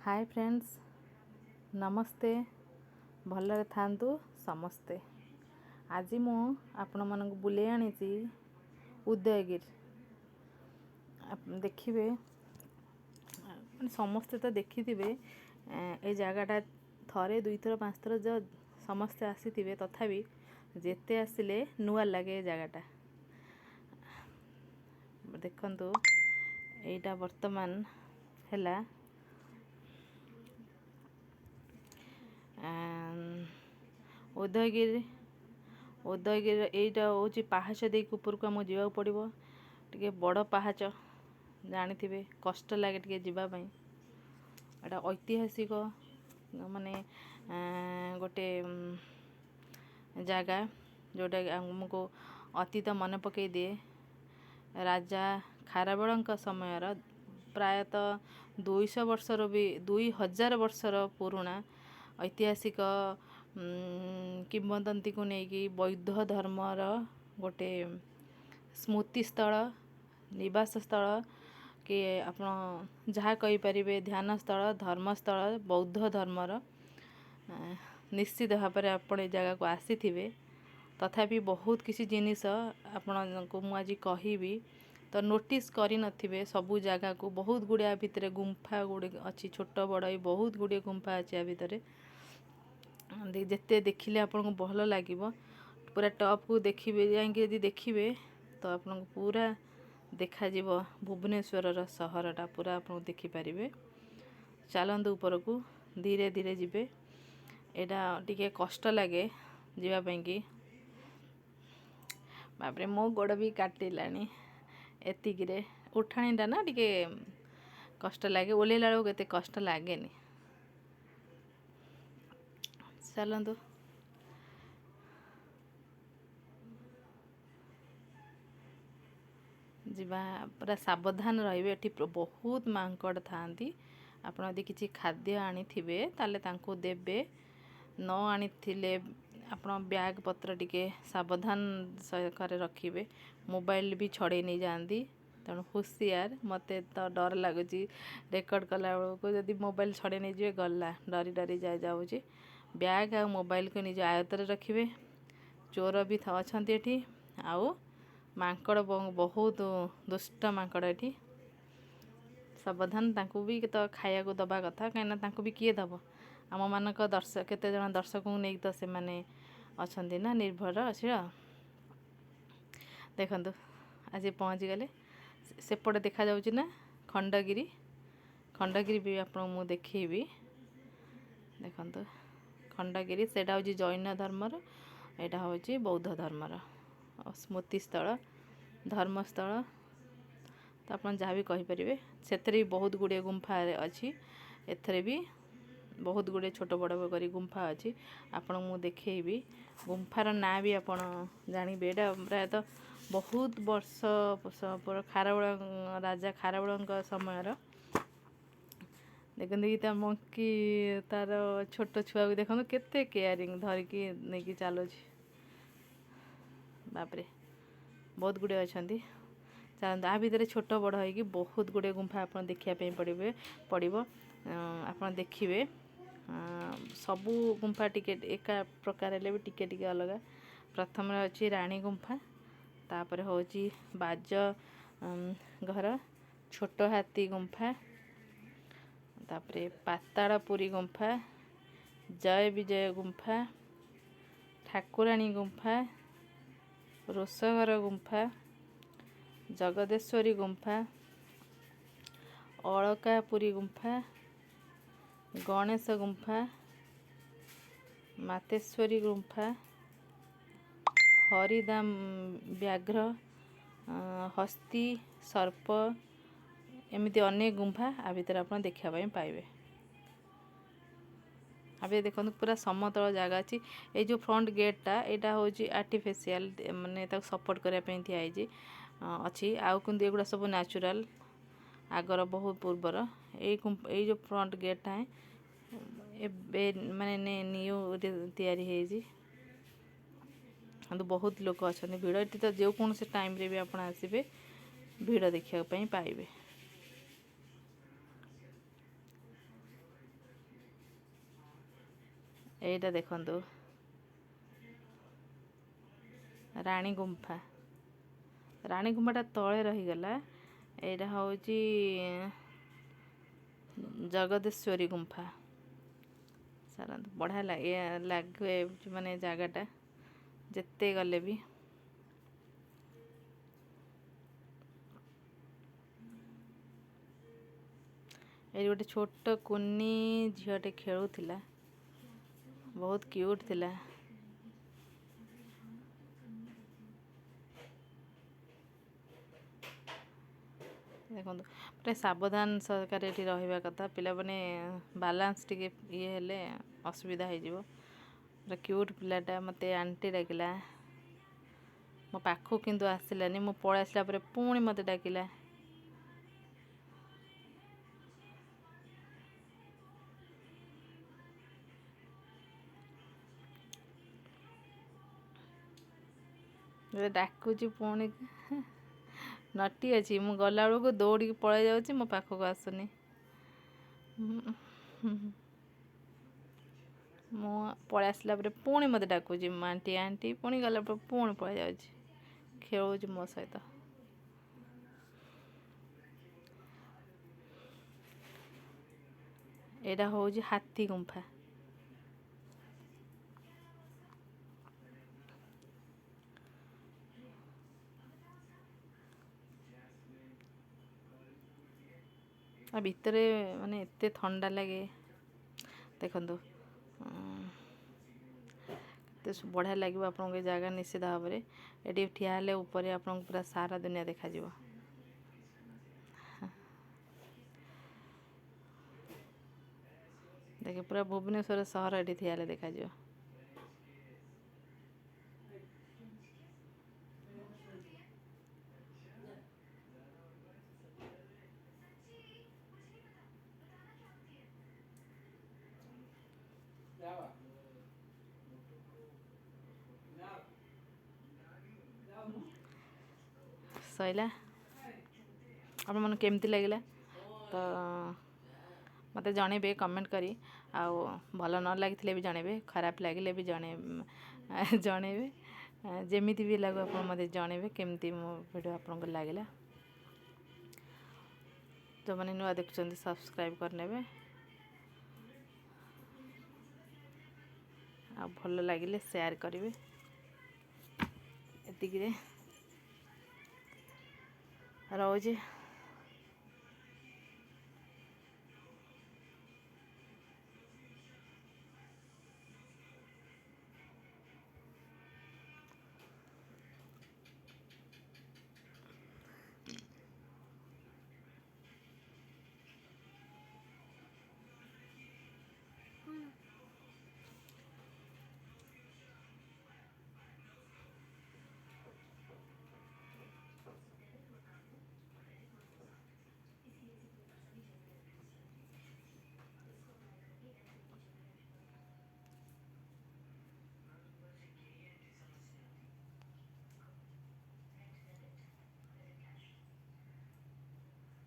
ହାଏ friends, ନମସ୍ତେ। ଭଲରେ ଥାଆନ୍ତୁ ସମସ୍ତେ। ଆଜି ମୁଁ ଆପଣମାନଙ୍କୁ ବୁଲେଇ ଆଣିଛି ଉଦୟଗିରି। ଦେଖିବେ, ମାନେ ସମସ୍ତେ ତ ଦେଖିଥିବେ ଏ ଜାଗାଟା ଥରେ, ଦୁଇଥର, ପାଞ୍ଚ ଥର ସମସ୍ତେ ଆସିଥିବେ। ତଥାପି ଯେତେ ଆସିଲେ ନୂଆ ଲାଗେ ଏ ଜାଗାଟା। ଦେଖନ୍ତୁ, ଏଇଟା ବର୍ତ୍ତମାନ ହେଲା ଉଦୟଗିରି। ଉଦୟଗିରି ଏଇଟା ହେଉଛି। ପାହାଚ ଦେଇକି ଉପରକୁ ଆମକୁ ଯିବାକୁ ପଡ଼ିବ। ଟିକେ ବଡ଼ ପାହାଚ ଜାଣିଥିବେ, କଷ୍ଟ ଲାଗେ ଟିକେ ଯିବା ପାଇଁ। ଏଇଟା ଐତିହାସିକ ମାନେ ଗୋଟେ ଜାଗା, ଯେଉଁଟାକି ଆମକୁ ଅତୀତ ମନେ ପକାଇ ଦିଏ। ରାଜା ଖାରବେଳଙ୍କ ସମୟର, ପ୍ରାୟତଃ 200 ବର୍ଷର ବି, 2000 ବର୍ଷର ପୁରୁଣା ଐତିହାସିକ କିମ୍ବଦନ୍ତୀକୁ ନେଇକି ବୌଦ୍ଧ ଧର୍ମର ଗୋଟେ ସ୍ମୃତିସ୍ଥଳ, ନିବାସ ସ୍ଥଳ କି ଆପଣ ଯାହା କହିପାରିବେ, ଧ୍ୟାନସ୍ଥଳ, ଧର୍ମସ୍ଥଳ ବୌଦ୍ଧ ଧର୍ମର। ନିଶ୍ଚିତ ଭାବରେ ଆପଣ ଏ ଜାଗାକୁ ଆସିଥିବେ। ତଥାପି ବହୁତ କିଛି ଜିନିଷ ଆପଣଙ୍କୁ ମୁଁ ଆଜି କହିବି, ତ ନୋଟିସ୍ କରିନଥିବେ ସବୁ ଜାଗାକୁ। ବହୁତ ଗୁଡ଼ିଏ ଆ ଭିତରେ ଗୁମ୍ଫା ଗୁଡ଼ିକ ଅଛି, ଛୋଟ ବଡ଼ ଏଇ ବହୁତ ଗୁଡ଼ିଏ ଗୁମ୍ଫା ଅଛି ଆ ଭିତରେ। ଯେତେ ଦେଖିଲେ ଆପଣଙ୍କୁ ଭଲ ଲାଗିବ। ପୁରା ଟପ୍କୁ ଦେଖିବେ ଯାଇକି, ଯଦି ଦେଖିବେ ତ ଆପଣଙ୍କୁ ପୁରା ଦେଖାଯିବ ଭୁବନେଶ୍ୱରର ସହରଟା, ପୁରା ଆପଣଙ୍କୁ ଦେଖିପାରିବେ। ଚାଲନ୍ତୁ ଉପରକୁ, ଧୀରେ ଧୀରେ ଯିବେ। ଏଇଟା ଟିକେ କଷ୍ଟ ଲାଗେ ଯିବା ପାଇଁକି। ବାପରେ, ମୋ ଗୋଡ଼ ବି କାଟିଲାଣି ଏତିକିରେ। ଉଠାଣିଟା ନା ଟିକେ କଷ୍ଟ ଲାଗେ, ଓହ୍ଲେଇଲା ବେଳକୁ ଏତେ କଷ୍ଟ ଲାଗେନି। ଚାଲନ୍ତୁ। ଯିବା, ପୁରା ସାବଧାନ ରହିବେ। ଏଠି ବହୁତ ମାଙ୍କଡ଼ ଥାଆନ୍ତି। ଆପଣ ଯଦି କିଛି ଖାଦ୍ୟ ଆଣିଥିବେ, ତାହେଲେ ତାଙ୍କୁ ଦେବେ। ନ ଆଣିଥିଲେ ଆପଣ ବ୍ୟାଗ୍ ପତ୍ର ଟିକେ ସାବଧାନ ସହକାରେ ରଖିବେ। ମୋବାଇଲ ବି ଛଡ଼େଇ ନେଇଯାଆନ୍ତି, ତେଣୁ ହୁସିଆର। ମୋତେ ତ ଡର ଲାଗୁଛି ରେକର୍ଡ଼ କଲାବେଳକୁ, ଯଦି ମୋବାଇଲ ଛଡ଼େଇ ନେଇଯିବେ ଗଲା। ଡରି ଡରି ଯାଉଛି। ବ୍ୟାଗ୍ ଆଉ ମୋବାଇଲକୁ ନିଜ ଆୟତରେ ରଖିବେ। ଚୋର ବି ଅଛନ୍ତି ଏଠି ଆଉ ମାଙ୍କଡ଼ ବହୁତ ଦୁଷ୍ଟ ମାଙ୍କଡ଼ ଏଠି। ସାବଧାନ। ତାଙ୍କୁ ବି ତ ଖାଇବାକୁ ଦେବା କଥା, କାହିଁକିନା ତାଙ୍କୁ ବି କିଏ ଦେବ? ଆମମାନଙ୍କ ଦର୍ଶକ, କେତେ ଜଣ ଦର୍ଶକଙ୍କୁ ନେଇକି ତ ସେମାନେ ଅଛନ୍ତି ନା ନିର୍ଭରଶୀଳ। ଦେଖନ୍ତୁ, ଆଜି ପହଞ୍ଚିଗଲେ। ସେପଟେ ଦେଖାଯାଉଛି ନା ଖଣ୍ଡଗିରି। ଖଣ୍ଡଗିରି ବି ଆପଣଙ୍କୁ ମୁଁ ଦେଖେଇବି। ଦେଖନ୍ତୁ ଖଣ୍ଡଗିରି, ସେଇଟା ହେଉଛି ଜୈନ ଧର୍ମର, ଏଇଟା ହେଉଛି ବୌଦ୍ଧ ଧର୍ମର ସ୍ମୃତିସ୍ଥଳ, ଧର୍ମସ୍ଥଳ, ତ ଆପଣ ଯାହା ବି କହିପାରିବେ। ସେଥିରେ ବି ବହୁତ ଗୁଡ଼ିଏ ଗୁମ୍ଫା ଅଛି। ଏଥିରେ ବି ବହୁତ ଗୁଡ଼ିଏ ଛୋଟ ବଡ଼ କରି ଗୁମ୍ଫା ଅଛି। ଆପଣଙ୍କୁ ମୁଁ ଦେଖେଇବି, ଗୁମ୍ଫାର ନାଁ ବି ଆପଣ ଜାଣିବେ। ଏଇଟା ପ୍ରାୟତଃ ବହୁତ ବର୍ଷ ଖାରବେଳ, ରାଜା ଖାରବେଳଙ୍କ ସମୟର। ଦେଖନ୍ତୁ କି ତା ମଙ୍କି ତାର ଛୋଟ ଛୁଆକୁ ଦେଖନ୍ତୁ କେତେ କେୟାରିଂ, ଧରିକି ନେଇକି ଚାଲୁଛି। ବାପରେ, ବହୁତ ଗୁଡ଼ିଏ ଅଛନ୍ତି। ଚାଲନ୍ତୁ। ଆ ଭିତରେ ଛୋଟ ବଡ଼ ହେଇକି ବହୁତ ଗୁଡ଼ିଏ ଗୁମ୍ଫା ଆପଣ ଦେଖିବା ପାଇଁ ପଡ଼ିବ। ଆପଣ ଦେଖିବେ, ସବୁ ଗୁମ୍ଫା ଟିକେ ଏକା ପ୍ରକାର ହେଲେ ବି ଟିକେ ଟିକେ ଅଲଗା। ପ୍ରଥମରେ ଅଛି ରାଣୀ ଗୁମ୍ଫା, ତାପରେ ହେଉଛି ବାଜ ଘର, ଛୋଟ ହାତୀ ଗୁମ୍ଫା, ତାପରେ ପାତାଳପୁରୀ ଗୁମ୍ଫା, ଜୟ ବିଜୟ ଗୁମ୍ଫା, ଠାକୁରାଣୀ ଗୁମ୍ଫା, ରୋଷଘର ଗୁମ୍ଫା, ଜଗଦେଶ୍ୱରୀ ଗୁମ୍ଫା, ଅଳକାପୁରୀ ଗୁମ୍ଫା, ଗଣେଶ ଗୁମ୍ଫା, ମାତେଶ୍ୱରୀ ଗୁମ୍ଫା, ହରିଦାମ, ବ୍ୟାଘ୍ର, ହସ୍ତି, ସର୍ପ, ଏମିତି ଅନେକ ଗୁମ୍ଫା ଆ ଭିତରେ ଆପଣ ଦେଖିବା ପାଇଁ ପାଇବେ। ଏବେ ଦେଖନ୍ତୁ, ପୁରା ସମତଳ ଜାଗା ଅଛି। ଏଇ ଯେଉଁ ଫ୍ରଣ୍ଟ ଗେଟ୍ଟା, ଏଇଟା ହେଉଛି ଆର୍ଟିଫିସିଆଲ, ମାନେ ତାକୁ ସପୋର୍ଟ କରିବା ପାଇଁ ଦିଆ ହେଇଛି ଅଛି। ଆଉ କିନ୍ତୁ ଏଗୁଡ଼ା ସବୁ ନ୍ୟାଚୁରାଲ, ଆଗର ବହୁତ ପୂର୍ବର। ଏଇ ଯେଉଁ ଫ୍ରଣ୍ଟ ଗେଟ୍ଟା ଏବେ ମାନେ ନ୍ୟୁ ତିଆରି ହେଇଛି। କିନ୍ତୁ ବହୁତ ଲୋକ ଅଛନ୍ତି, ଭିଡ଼ ଏଠି ତ ଯେକୌଣସି ଟାଇମ୍ରେ ବି ଆପଣ ଆସିବେ, ଭିଡ଼ ଦେଖିବା ପାଇଁ ପାଇବେ। ଏଇଟା ଦେଖନ୍ତୁ ରାଣୀ ଗୁମ୍ଫା। ରାଣୀ ଗୁମ୍ଫାଟା ତଳେ ରହିଗଲା। ଏଇଟା ହେଉଛି ଜଗଦେଶ୍ୱରୀ ଗୁମ୍ଫା। ସାରନ୍ତୁ ବଢ଼ିଆ ଲାଗେ ମାନେ ଜାଗାଟା ଯେତେ ଗଲେ ବି। ଏଇଠି ଗୋଟେ ଛୋଟ କୁନି ଝିଅଟେ ଖେଳୁଥିଲା, ବହୁତ କ୍ୟୁଟ୍ ଥିଲା। ଦେଖନ୍ତୁ ପୁରା ସାବଧାନ ସହକାରେ ଏଠି ରହିବା କଥା। ପିଲାମାନେ ବାଲାନ୍ସ ଟିକେ ଇଏ ହେଲେ ଅସୁବିଧା ହେଇଯିବ। ପୁରା କ୍ୟୁଟ୍ ପିଲାଟା ମୋତେ ଆଣ୍ଟି ଡାକିଲା, ମୋ ପାଖକୁ କିନ୍ତୁ ଆସିଲାନି। ମୁଁ ପଳେଇ ଆସିଲା ପରେ ପୁଣି ମୋତେ ଡାକିଲା। ଡାକୁଛି ପୁଣି ନଟି ଅଛି। ମୁଁ ଗଲାବେଳକୁ ଦୌଡ଼ିକି ପଳେଇ ଯାଉଛି, ମୋ ପାଖକୁ ଆସୁନି। ମୁଁ ପଳେଇ ଆସିଲା ପରେ ପୁଣି ମୋତେ ଡାକୁଛି ଆଣ୍ଟି ଆଣ୍ଟି। ପୁଣି ଗଲା ପରେ ପୁଣି ପଳେଇ ଯାଉଛି, ଖେଳୁଛି ମୋ ସହିତ। ଏଇଟା ହେଉଛି ହାତୀ ଗୁମ୍ଫା। ଆଉ ଭିତରେ ମାନେ ଏତେ ଥଣ୍ଡା ଲାଗେ। ଦେଖନ୍ତୁ କେତେ ବଢ଼ିଆ ଲାଗିବ ଆପଣଙ୍କୁ ଏ ଜାଗା। ନିଶ୍ଚିତ ଭାବରେ ଏଠି ଠିଆ ହେଲେ ଉପରେ ଆପଣଙ୍କୁ ପୁରା ସାରା ଦୁନିଆ ଦେଖାଯିବ। ଦେଖେ ପୁରା ଭୁବନେଶ୍ୱର ସହର ଏଠି ଠିଆ ହେଲେ ଦେଖାଯିବ। ସଇଲା। ଆପଣମାନଙ୍କୁ କେମିତି ଲାଗିଲା ତ ମୋତେ ଜଣେଇବେ କମେଣ୍ଟ କରି। ଆଉ ଭଲ ନ ଲାଗିଥିଲେ ବି ଜଣେଇବେ, ଖରାପ ଲାଗିଲେ ବି ଜଣେଇବେ। ଯେମିତି ବି ଲାଗୁ ଆପଣ ମୋତେ ଜଣେଇବେ କେମିତି ମୋ ଭିଡ଼ିଓ ଆପଣଙ୍କୁ ଲାଗିଲା। ଯେଉଁମାନେ ନୂଆ ଦେଖୁଛନ୍ତି ସବସ୍କ୍ରାଇବ୍ କରିନେବେ। ଆଉ ଭଲ ଲାଗିଲେ ସେୟାର କରିବେ। ଏତିକିରେ ରହୁଛି।